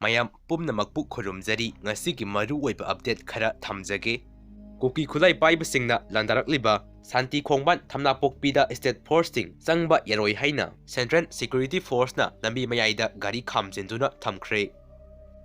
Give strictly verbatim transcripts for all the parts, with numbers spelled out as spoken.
ꯃꯌꯥꯝ ꯄꯨꯝꯅꯃꯛꯄꯨ ꯈꯨꯔꯨꯝꯖꯔꯤ꯫ ꯉꯁꯤꯒꯤ ꯃꯔꯨꯑꯣꯏꯕ update ꯈꯔ ꯊꯝꯖꯒꯦ꯫ ꯀꯨꯀꯤ ꯈꯨꯠꯂꯥꯏ ꯄꯥꯏꯕꯁꯤꯡꯅ ꯂꯥꯟꯗꯥꯔꯛꯂꯤꯕ ꯁꯥꯟꯇꯤ ꯈꯣꯡꯕꯥꯟ ꯊꯝꯅꯥꯄꯣꯛꯄꯤꯗ state forceꯁꯤꯡ ꯆꯪꯕ ꯌꯥꯔꯣꯏ ꯍꯥꯏꯅ Central Security Forceꯅ ꯂꯝꯕꯤ ꯃꯌꯥꯏꯗ ꯒꯥꯔꯤ ꯈꯥꯝꯖꯤꯟꯗꯨꯅ ꯊꯝꯈ꯭ꯔꯦ꯫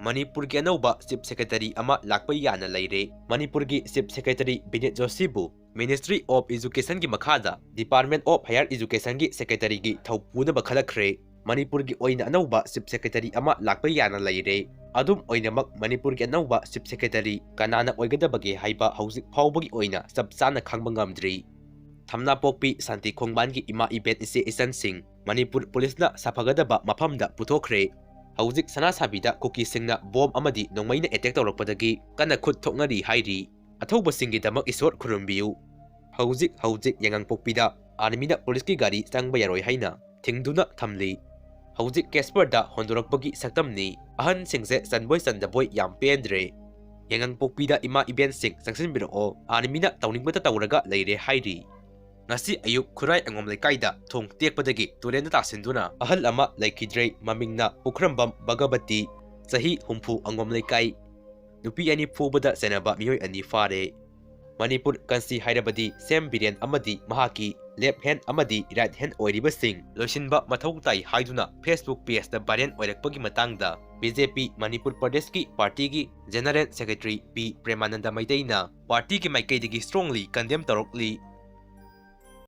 ꯃꯅꯤꯄꯨꯔꯒꯤ ꯑꯅꯧꯕ Chief Secretary ꯑꯃ ꯂꯥꯛꯄ ꯌꯥꯅ ꯂꯩꯔꯦ꯫ ꯃꯅꯤꯄꯨꯔꯒꯤ Chief Secretary ꯕꯤꯅꯤꯠ ꯖꯣꯁꯤꯕꯨ Ministry of Educationꯒꯤ ꯃꯈꯥꯗ Department of Higher Educationꯒꯤ Secretaryꯒꯤ ꯊꯧ ꯄꯨꯅꯕ ꯈꯜꯂꯛꯈ꯭ꯔꯦ꯫ ꯃꯅꯤꯄꯨꯔꯒꯤ ꯑꯣꯏꯅ ꯑꯅꯧꯕ Chief Secretary ꯑꯃ ꯂꯥꯛꯄ ꯌꯥꯅ ꯂꯩꯔꯦ꯫ ꯑꯗꯨꯝ ꯑꯣꯏꯅꯃꯛ, ꯃꯅꯤꯄꯨꯔꯒꯤ ꯑꯅꯧꯕ Chief Secretary ꯀꯅꯥꯅ ꯑꯣꯏꯒꯗꯕꯒꯦ ꯍꯥꯏꯕ ꯍꯧꯖꯤꯛ ꯐꯥꯎꯕꯒꯤ ꯑꯣꯏꯅ ꯆꯞ ꯆꯥꯅ ꯈꯪꯕ ꯉꯝꯗ꯭ꯔꯤ꯫ ꯊꯝꯅꯥꯄꯣꯛꯄꯤ ꯁꯥꯟꯇꯤ ꯈꯣꯡꯕꯥꯟꯒꯤ ꯏꯃꯥ ꯏꯕꯦꯟ ꯏꯆꯦ ꯏꯆꯟꯁꯤꯡ ꯃꯅꯤꯄꯨꯔ ꯄꯨꯂꯤꯁꯅ ꯁꯥꯐꯒꯗꯕ ꯃꯐꯝꯗ ꯄꯨꯊꯣꯛꯈ꯭ꯔꯦ꯫ ꯍꯧꯖꯤꯛ ꯁꯅꯥꯁꯥꯕꯤꯗ ꯀꯨꯀꯤꯁꯤꯡꯅ ꯕꯣꯝ ꯑꯃꯗꯤ ꯅꯣꯡꯃꯩꯅ attack ꯇꯧꯔꯛꯄꯗꯒꯤ ꯀꯟꯅ ꯈꯨꯠ ꯊꯣꯛꯅꯔꯤ ꯍꯥꯏꯔꯤ꯫ ꯑꯊꯧꯕꯁꯤꯡꯒꯤꯗꯃꯛ ꯏꯁꯣꯔ ꯈꯨꯔꯨꯝꯕꯤꯌꯨ꯫ ꯍꯧꯖꯤꯛ ꯍꯧꯖꯤꯛ ꯌꯥꯏꯉꯪꯄꯣꯛꯄꯤꯗ armyꯅ ꯄꯨꯂꯤꯁꯀꯤ ꯒꯥꯔꯤ ꯆꯪꯕ ꯌꯥꯔꯣꯏ ꯍꯥꯏꯅ ꯊꯤꯡꯗꯨꯅ ꯊꯝꯂꯤ꯫ ꯍꯧꯖꯤꯛ ꯀꯦꯁꯄꯔꯗ ꯍꯣꯟꯗꯣꯔꯛꯄꯒꯤ ꯁꯛꯇꯝꯅꯤ꯫ ꯑꯍꯟꯁꯤꯡꯁꯦ ꯆꯟꯕꯣꯏ ꯆꯟꯗꯕꯣꯏ ꯌꯥꯝ ꯄꯦꯟꯗ꯭ꯔꯦ꯫ ꯌꯥꯏꯉꯪꯄꯣꯛꯄꯤꯗ ꯏꯃꯥ ꯏꯕꯦꯟꯁꯤꯡ ꯆꯪꯁꯤꯟꯕꯤꯔꯛꯑꯣ, armyꯅ ꯇꯧꯅꯤꯡꯕꯇ ꯇꯧꯔꯒ ꯂꯩꯔꯦ ꯍꯥꯏꯔꯤ꯫ ꯉꯁꯤ ꯑꯌꯨꯛ ꯈꯨꯔꯥꯏ ꯑꯉꯣꯝ ꯂꯩꯀꯥꯏꯗ ꯊꯣꯡ ꯇꯦꯛꯄꯗꯒꯤ ꯇꯨꯔꯦꯟꯗ ꯇꯥꯁꯤꯟꯗꯨꯅ ꯑꯍꯜ ꯑꯃ ꯂꯩꯈꯤꯗ꯭ꯔꯦ꯫ ꯃꯃꯤꯡꯅ ꯄꯨꯈ꯭ꯔꯝꯕꯝ ꯚꯒꯕꯇꯤ, ꯆꯍꯤ ꯍꯨꯝꯐꯨ, ꯑꯉꯣꯝ ꯂꯩꯀꯥꯏ꯫ ꯅꯨꯄꯤ ꯑꯅꯤ ꯐꯨꯕꯗ ꯆꯩꯅꯕ ꯃꯤꯑꯣꯏ ꯑꯅꯤ ꯐꯥꯔꯦ꯫ ꯃꯅꯤꯄꯨꯔ ꯀꯟꯁꯤ ꯍꯥꯏꯔꯕꯗꯤ ꯁꯦꯝ ꯕꯤꯔꯦꯟ ꯑꯃꯗꯤ ꯃꯍꯥꯛꯀꯤ left hand ꯑꯃꯗꯤ right hand ꯑꯣꯏꯔꯤꯕꯁꯤꯡ ꯂꯣꯏꯁꯤꯟꯕ ꯃꯊꯧ ꯇꯥꯏ ꯍꯥꯏꯗꯨꯅ Facebook pageꯇ viral ꯑꯣꯏꯔꯛꯄꯒꯤ ꯃꯇꯥꯡꯗ BJP ꯃꯅꯤꯄꯨꯔ ꯄ꯭ꯔꯗꯦꯁꯀꯤ partyꯒꯤ General Secretary ꯄꯤ ꯄ꯭ꯔꯦꯃꯥꯅꯟꯗ ꯃꯩꯇꯩꯅ partyꯒꯤ ꯃꯥꯏꯀꯩꯗꯒꯤ strongly condemn ꯇꯧꯔꯛꯂꯤ꯫